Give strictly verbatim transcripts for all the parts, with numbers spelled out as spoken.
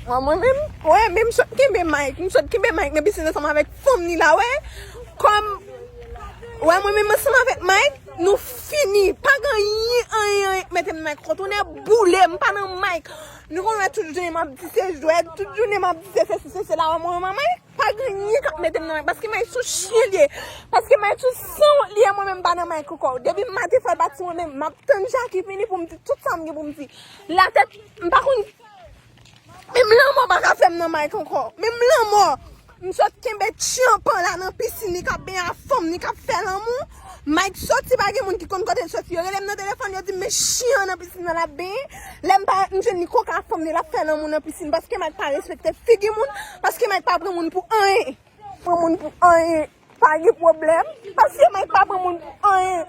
Mwen, mwen menm, wè, men m sot kenbe Mike. M sot kenbe Mike nan pisin ansanm avèk fanm ni la, wè. Kòm, wè, mwen menm ansanm avèk Mike, nou fini. Pa gen anyen, anyen, anyen k mete m nan Mike. Kontounen boule, m pa nan Mike. Nou konn wè tout jounen m ap di se jwèt, tout jounen m ap di se sesi, se sela, wè, mwen menm Mike. Pa gen anyen k ap mete m nan Mike, paske Mike sou chyen li ye. Paske Mike sou sanwont li ye, mwen menm m pa nan Mike ankò. Depi maten fè l pati, mwen menm, m ap tann Jackie vini pou m di tout sa m gen pou m di. Latèt, m pa konn, menm lanmò pa ka fè m nan Mike ankò. Menm lanmò, m sot kenbe tchanpan la nan pisin, li k ap benyen ak fanm, li k ap fè lanmou. Mike soti, pa gen moun ki konn kote l soti. Yo rele m nan telefòn, yo di m, men chyen an nan pisin nan l ap benyen. Lè m parèt, m jwenn li koka ak fanm li, l ap fè lanmou nan pisin. Paske Mike pa respekte figi moun, paske Mike pa pran moun pou anyen. Pran moun pou anyen. Pa gen pwoblèm. Paske Mike pa pran moun pou anyen.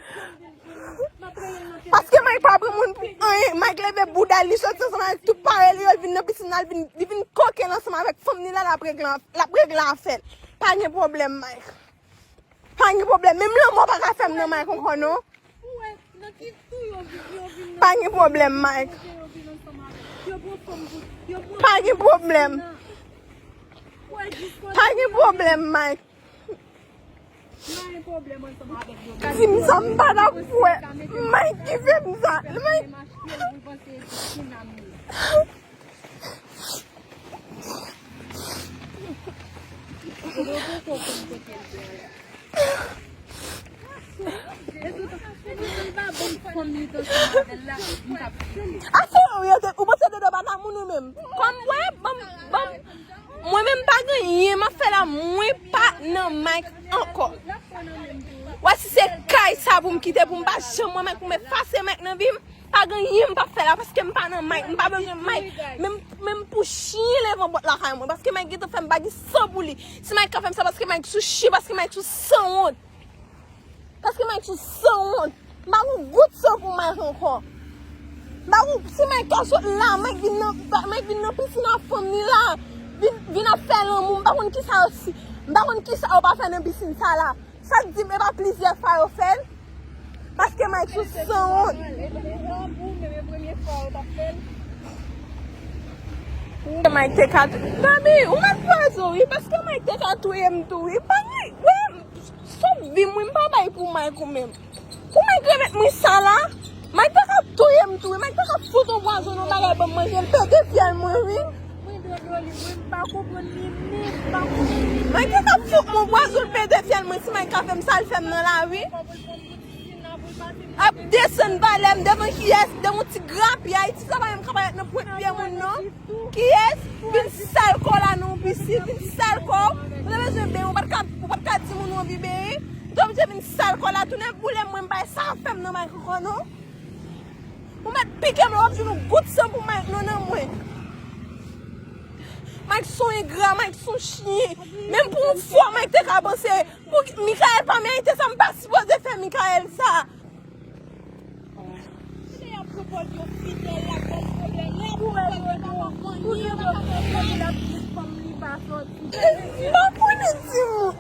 Paske Mike pa pran moun pou anyen. Mike leve bouda l, li soti ansanm avèk tout parèy li yo, l vin nan pisin nan, l vin, li vin koke l ansanm avèk fanm li la, l ap regle, l ap regle afè l. Pa gen pwoblèm, Mike. Pa gen pwoblèm. Menm lanmò pa ka fè m nan Mike ankò, non. Pa gen pwoblèm, Mike. Pa gen pwoblèm. Pa gen pwoblèm, Mike. Di m sa, m pa t ap kwè. Mike ki fè m sa. Mike. Afè yo, yo te, ou panse Dodo pa t a moun ou menm? Kòm, wè, ban m, ban m, mwen menm pa gen anyen m ap fè la, mwen pa nan Mike ankò. Wè, si se kay sa pou m kite, pou m pa janm wè Mike, pou m efase Mike nan vi m, pa gen anyen m p ap fè la, paske m pa nan Mike, m pa bezwen Mike. Menm, menm pou chyen levan pòt lakay mwen, paske Mike gentan fè m pa gen san pou li. Si Mike ka fè m sa, paske Mike sou chyen, paske Mike sou sanwont. Paske Mike sou sanwont. M pa gon gout san pou Mike ankò. M pa gon, si Mike ka sot la, Mike vin nan, Mike vin nan pisin ak fanm li la. Vin, vin ap fè lanmou, m pa konn kisa yo si, m pa konn kisa yo pa fè nan pisin sa la. Sa k di m e pa plizyè fwa yo fè l? Paske Mike sou sanwont. Mike te ka, Gaby, ou mèt pwazo wi, paske Mike te ka touye m tou wi. Pa gen, wi, sot vi m wi, m pa bay pou Mike ou menm. Pou Mike remèt mwen sa la, Mike te ka touye m tou wi, Mike te ka fout yon pwazon nan bagay ban m manje, l pete fyèl mwen wi. Mwen dodo li, mwen m pa konprann li menm, m pa konprann li. Mwen te ka fout mwen pwazon l pete fyèl mwen si Mike ka fè m sa l fè m nan lari. Ap desann valè m devan kiyès? Devan yon ti grapyay, ti sa pa menm ka parèt nan pwent pye moun non. Kiyès? Vin sal kò la nan yon pisin, vin sal kò. Ou te bezwen benyen, ou pa t ka, ou pa t ka di moun ou anvi benyen. Ou te oblije vin sal kò la, tounen boule mwen bay sa fè m nan Mike ankò non. Ou mèt pike m lè w ap jwenn yon gout san pou Mike non nan mwen. Mike se yon engra, Mike se yon chyen. Menm pou yon fwa Mike te ka panse pou Mikael pa merite sa, m pa sipoze fè Mikael sa. M pa konnen timoun.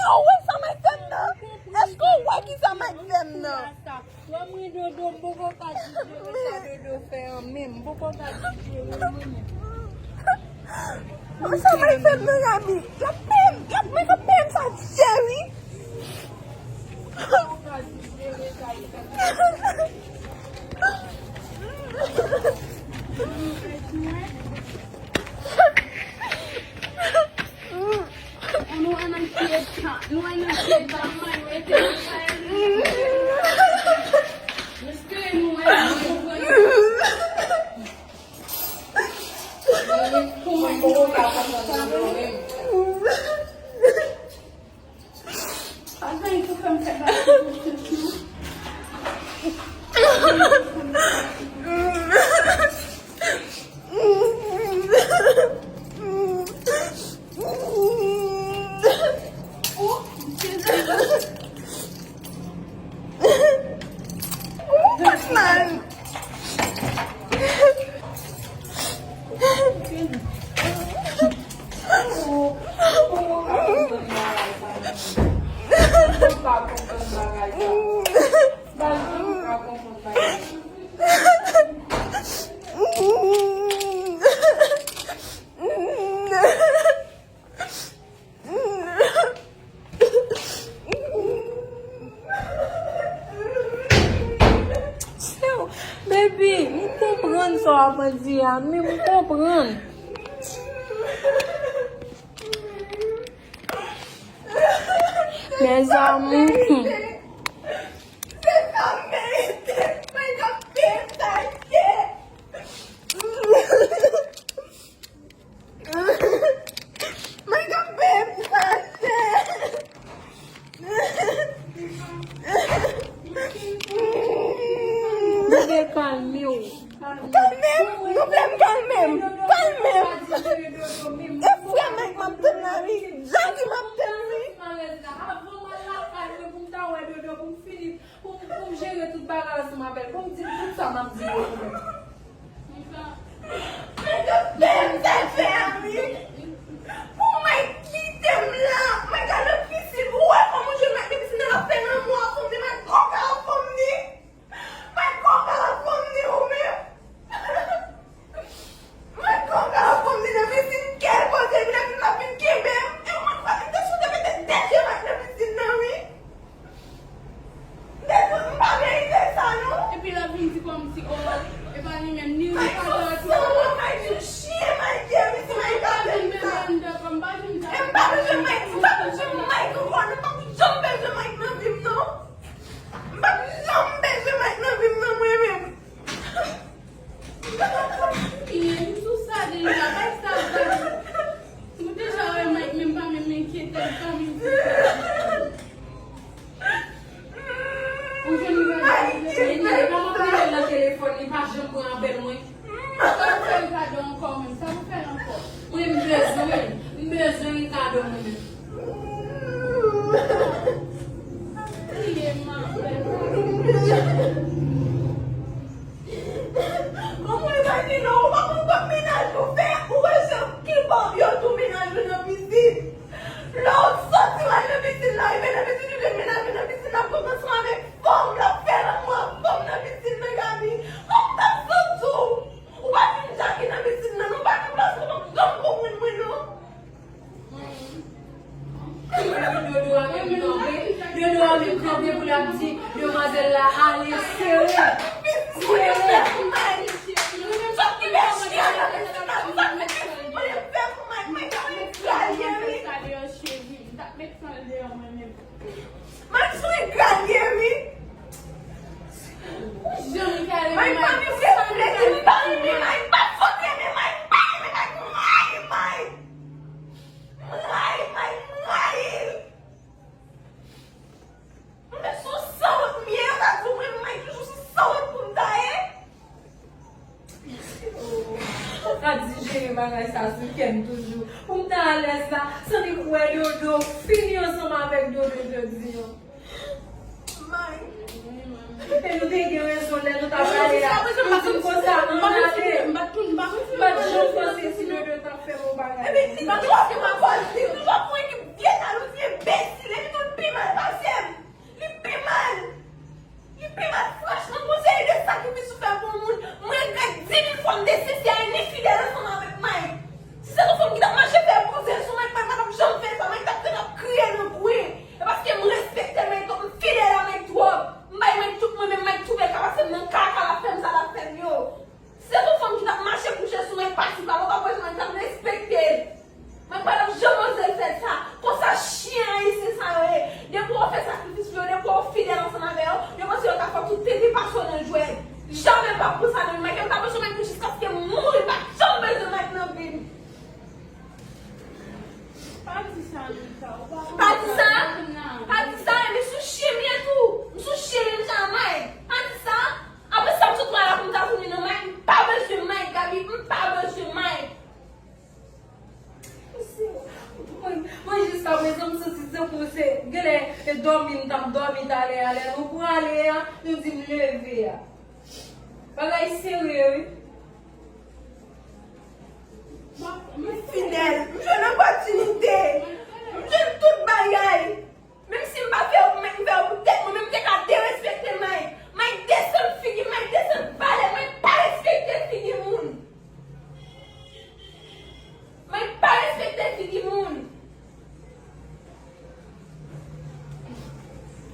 Ou wè sa Mike fè m nan? Èske w wè ki sa Mike fè m nan? Mwen mwen dodo, m poko ka di jere sa dodo fè an menm. M poko ka di jere mwen menm. Sa Mike fè m nan Gaby? L ap peye m, l ap, Mike ap peye m sa chè wi. Wi, m konprann sa w ap di a, men m konprann. Mes amours. Se sa m merite. Mwen ap peye sa chè. Mwen ap peye sa chè. Bebe, kalme w. Kalme m? Nou vle m kalme m? Kalme m. E frè Mike m ap tann la wi. Jackie m ap tann wi. Pou m, pou m jere tout bagay ansanm avè l. Pou m di l tout sa m ap di yo pou mwen. Men yo fè m sa fè a wi. Pou Mike kite m la. Mike al nan pisin. Ou wè kòman jwe Mike nan pisin nan l ap fè lanmou a fanm ni. Mike kòman l ap fè lanmou a fanm ni. Mike kòman l ap fè lanmou a fanm ni ou menm. Mwen kontan pou m vin nan pisin, kèl kote epi lè fim la fin kenbe m. E mwen kwè m te sou te mete de je Mike nan pisin nan wi. De tout m pa merite sa non. Epi l ap vin di kòmsi, o, e pa li menm, ni li pa dòti. Mike sou san wont, Mike sou chyen, Mike ye, wi, si Mike ta vin sa. E m pa bezwen Mike, m pa bezwen Mike ankò, non, m pa janm bezwen Mike nan vi m non. M pa janm bezwen Mike nan vi m non, mwen menm. Kiyen m sou sa deja, bay sa gade. M deja wè Mike, men m pa menm enkyete, m pa menm. Ou jwenn nouvèl la, li rele, kòman m rele l nan telefòn, li pa janm pran apèl mwen. Sa w fè l gade ankò menm, sa w fè l ankò. Mwen m bezwen, m bezwen Ricardo mwen menm. Kiyen m ap fè. Kòman w imajine w pa konn kòb mennaj ou fè, ou wè se ki bòb yo tou mennaj ou nan pisin. Lè w soti w al nan pisin la, rive nan pisin, ou jwenn mennaj ou nan pisin, l ap konn ansanm avèk fanm, l ap fè lanmou ak fanm nan pisin nan, Gaby. Kòman w t ap santi w? Ou pa fin Jackie nan pisin nan, non, ou pa nan plas ou, ou p ap janm konprann mwen, non. Dodo a menm kanpe, Dodo a menm kanpe pou l ap di demwazèl la ale sere, sere. Mike sou egal ye wi. Mike pa vin vle vle di m pa renmen Mike, m pa fout renmen Mike, m pa renmen Mike, m rayi Mike. M rayi Mike, m rayi l. Mwen sou san wont m ye, yo ta di w mwen Mike toujou sou san wont pou m ta ye. Ou ka dijere bagay sa sou kè m toujou. Pou m ta alèz la, san li kwè Dodo, fini ansanm avèk Dodo jodi an. Mike. E nou te gen rezon lè nou t ap pale a. Nou di m konsa, ann ale. M pa t janm panse si Dodo t ap fè m yon bagay. Epi li pa t wè se pa fòs li, li pa pran ki vye jalouzi enbesil, epi tou l pi mal pase m. Li pi mal. Li pi mal. Franchman, pou seri de sakrifis ou fè pou yon moun, mwen regrèt di mil fwa m te sensè e ni fidèl ansanm avèk Mike. Si se t yon fanm ki t ap mache fè bouzen sou Mike, Mike pa t ap janm fè sa. Mike t ap fèk ap kriye nan kwen. E paske m respekte Mike twòp, m fidèl a Mike twòp. M bay Mike tout mwen, men Mike tou bèl ka pase m nan kaka, l ap fè m sa l ap fè m yo. Si se t yon fanm ki t ap mache kouche sou Mike pasi pala, ou pa wè jan Mike t ap respekte l. Mwen pa t ap janm oze l fè sa. Konsa chen ayisyen sa yo ye. Depi w fè sakrifis pou yo, depi w fidèl ansanm avè yo, yo panse yo ka fè w tout tete pase w nan jwèt. Jamè m p ap pou sa nan vi m. Mike, m ta bezwen Mike pou jiskaske m mouri, m pa t janm bezwen Mike nan vi m. Pa di sa, Anita. Ou pa konn sa. Pa di sa? Pa di sa, men sou chen m ye tou. M sou chen menm jan a Mike. Pa di sa. Apre sa, m sot la pou m ta tounen nan Mike. M pa bezwen Mike, Gaby. M pa bezwen Mike. Mwen, mwen jiskaprezan m santi tankou se genlè e dòmi m t ap dòmi talè a, lè nou prale a, nou di m leve a. Bagay serye wi. M fidèl, m jwenn opòtinite, m jwenn tout bagay. Menm si m pa fè yo pou Mike, m fè yo pou tèt mwen, men m te ka derespekte Mike. Mike desann figi m, Mike desann valè m, Mike pa respekte figi moun. Mike pa respekte figi moun.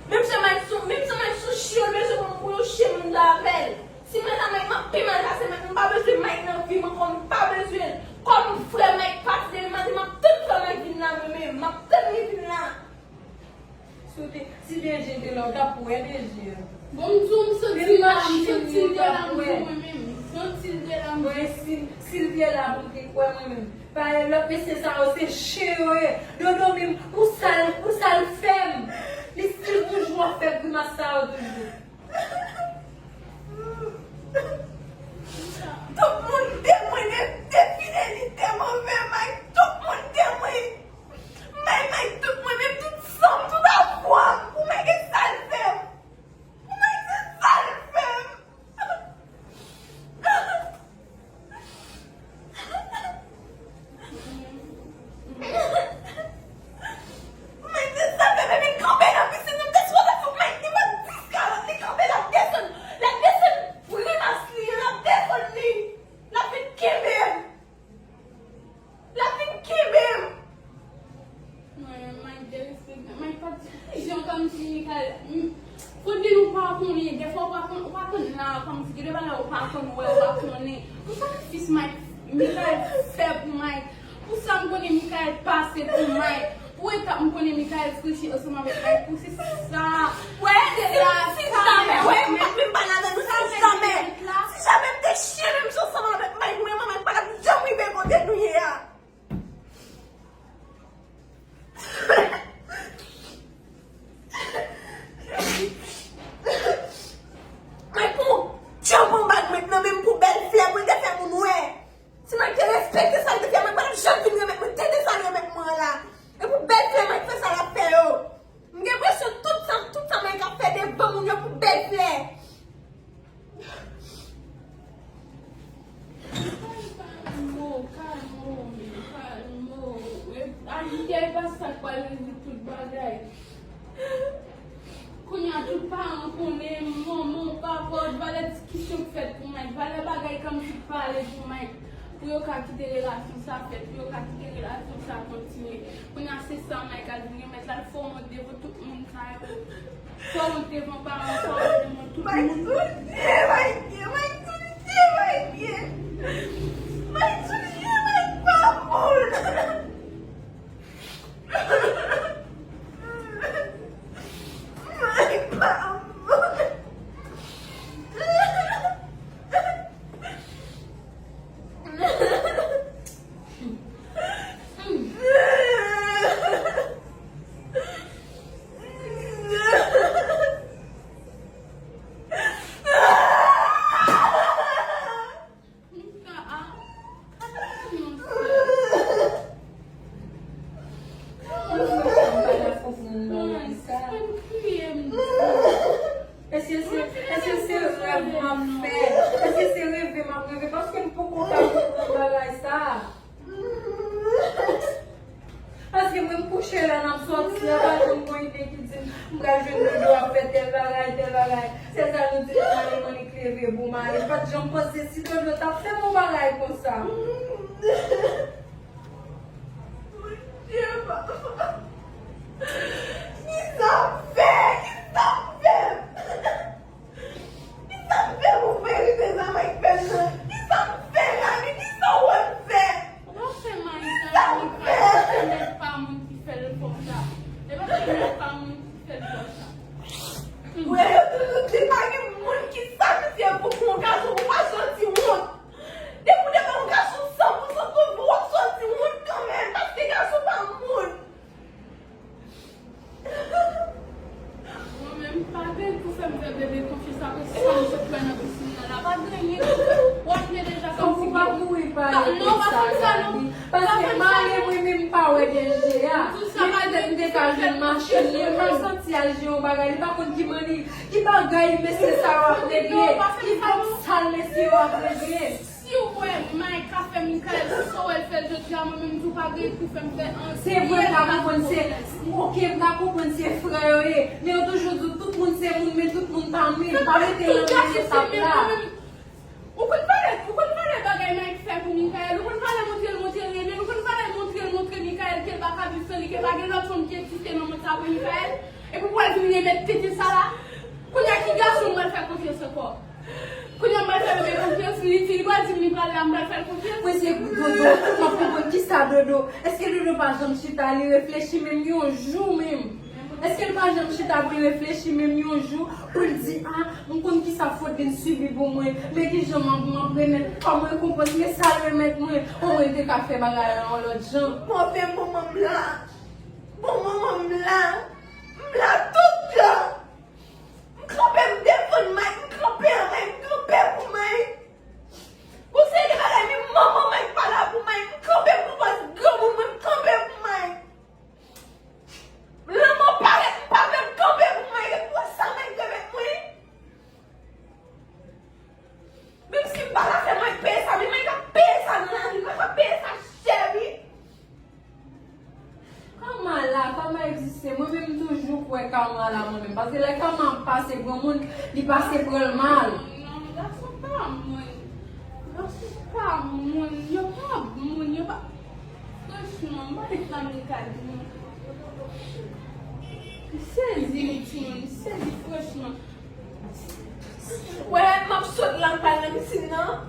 Menm jan Mike sou, menm jan Mike sou chen, l bezwen pran m pou yon chen pou m ta avè l. Si m ret a Mike, m ap te la, w t ap wè deja. Bon, m di w, m santi l la, m santi l te la, m di w mwen menm. M santi l te la, m Mwen, si, si l te la pou m te kwè mwen menm. Paske lòt mesye sa yo se chen yo ye. Dodo menm, pou sa l, pou sa l fè m. Li still toujou ap fè grimas sa yo toujou. Tout moun temwen de, de fidelite m anvè Mike. Tout moun temwen. Mike, Mike, tout mwen, menm tout san m, tout avwa m pou Mike, e sa l fè m. Pou Mike, se sa l fè m. Mike, se sa l fè m, epi l kanpe nan pisin nan, m te sipoze fout Mike, li pa t dis kalòt, li kanpe, l ap desann, l ap desann grimas li an, l ap desann li, l ap vin kenbe m. L ap vin kenbe m. Mwen, Mike derespekte. Mike pa t jan kòmsi Michael. M, fò di nou pa konnen. Dèfwa ou pa konn, ou pa konn la, kòmsi gen de bagay ou pa konn wè, ou pa konnen. Pou sakrifis Mike, Michael fè pou Mike. Pou sa m konnen Michael pase pou Mike. Pou etap m konnen Michael franchi ansanm avèk Mike. Pou se sa. Wè, se la, si sa jamè, wè, m pa t menm pale avè nou, si jamè, si jamè m te chire menm jan ansanm avèk Mike, mwen, mwen, Mike pa t ap janm rive kote nou ye a. Mwen pou djòb anba mwen nan men m pou bèl flè mwen te fè moun wè. Si mwen te respekte sa l te fè, mwen pa t ap janm vin remèt mwen tete sa l remèt mwen an la. E pou bèl flè mwen fè sa l ap fè yo. M gen enpresyon tout sa, tout sa mwen ap fè devan moun yo pou bèl flè. Kalmo, kalmo, kalmo. Ayè pa sa k pral rezoud tout bagay. Kounye a tout paran konnen, manman, papa, valè diskisyon k fèt pou Mike, valè bagay kòmsi k pale pou Mike, pou yo ka kite relasyon sa fèt, pou yo ka kite relasyon sa kontinye. Kounye a se sa Mike al vin remèt la, l fè w wont devan tout moun sa yo. Fè w wont devan paran, fè w wont devan tout moun. Mike touye, Mike touye, Mike touye, Mike touye. Mike touye, Mike pa bon. Èske se, èske se rèv m ap fè? Èske se reve m ap reve? Paske m poko ka konprann bagay sa. Paske mwen m kouche la, n ap sòti, a pa janm gon ide ki di m, m pral jwenn Dodo ap fè tèl bagay, tèl bagay. Sèl sa nou di, nou ale Monique leve, bon, m ale. M pa t janm panse si Dodo t ap fè m yon bagay konsa. Bondye, papa. Kisa m fè? Kisa m fè? Kisa m fè pou verite sa Mike fè m nan? Kisa m fè, Rani? Kisa w wè m fè? Ou pa fè Mike anyen, Mike, se mèt pa moun ki fè l konsa. E pa se mèt pa moun ki fè l konsa. Wè, yo toujou di pa gen moun ki sakrifye pou, pou yon gason pou pa santi wont. Depi w te ba yon gason san pou san konfyans, w ap santi wont kanmenm, paske gason pa moun. Mwen menm, pa gen pou fè m fè bebe konfyans apre sa m sot wè nan pisin nan la. Pa gen anyen. W ap vle deja kòmsi ou pa kouri pale non, pa fè sa non. Paske mare mwen menm pa wè dèje a. Men petèt m te ka jwenn machin li, mwen santi al jwenn yon bagay, li pa konn ki mani, ki bagay mesye sa yo ap regle, ki vòb sal mesye yo ap regle. Si w wè Mike ka fè Michael sa w wè l fè l jodi a, mwen menm tou pa gen pou fè m fè anyen. Se vre, m ka konprann se, ok, m ka konprann se frè yo ye, men yo toujou di w tout moun se moun, men tout moun pa moun. Pa rete nan menm etap la. Ou konn pale, ou konn pale bagay Mike fè pou Michael, ou konn pale montre l, montre l renmen l, ou konn pale montre l, montre Michael ke l pa ka viv san li, ke pa gen lòt fanm ki egziste nan mond sa pou Michael, epi pou w al vin remèt tete sa la. Kounye a ki gason m pral fè konfyans ankò? Kounye a m pral fè bebe konfyans, li di, li pral di m li pral la, m pral fè l konfyans. Mwen se Dodo, m ap konprann kisa Dodo. Èske Dodo pa janm chita, li reflechi menm yon jou menm? Èske l pa janm chita pou l reflechi menm yon jou, pou l di, a, m konn ki sa Fodlin sibi pou mwen, men ki jan m ap, m ap remèt kòm rekonpans, men sa l remèt mwen, omwen l te ka fè bagay la yon lòt jan. Move moman m la. Bon moman m la. M la tout jan. M kanpe, m defann Mike, m kanpe an Mike, m kanpe pou Mike. Gon seri de bagay, menm manman Mike pa la pou Mike, m kanpe pou bòs granmoun mwen, m kanpe pou Mike. Lanmò parèt, m pa vle m kanpe pou Mike, e pou sa Mike te met mwen. Menm si m pa ka fè Mike peye sa, men Mike ap peye sa nan lavi, Mike ap peye sa chè, wi. Kama la, kama egziste. Mwen menm m toujou kwè kama la mwen menm. Paske lè kama ap pase granmoun, li pase pran l mal. Non, gason pa moun. Gason pa moun. Yo pa moun. Yo pa. Franchman, m pa gen sa m te ka di nou. M sezi, wi, timoun. M sezi, franchman. Wè, m ap sot la, m pral nan pisin nan.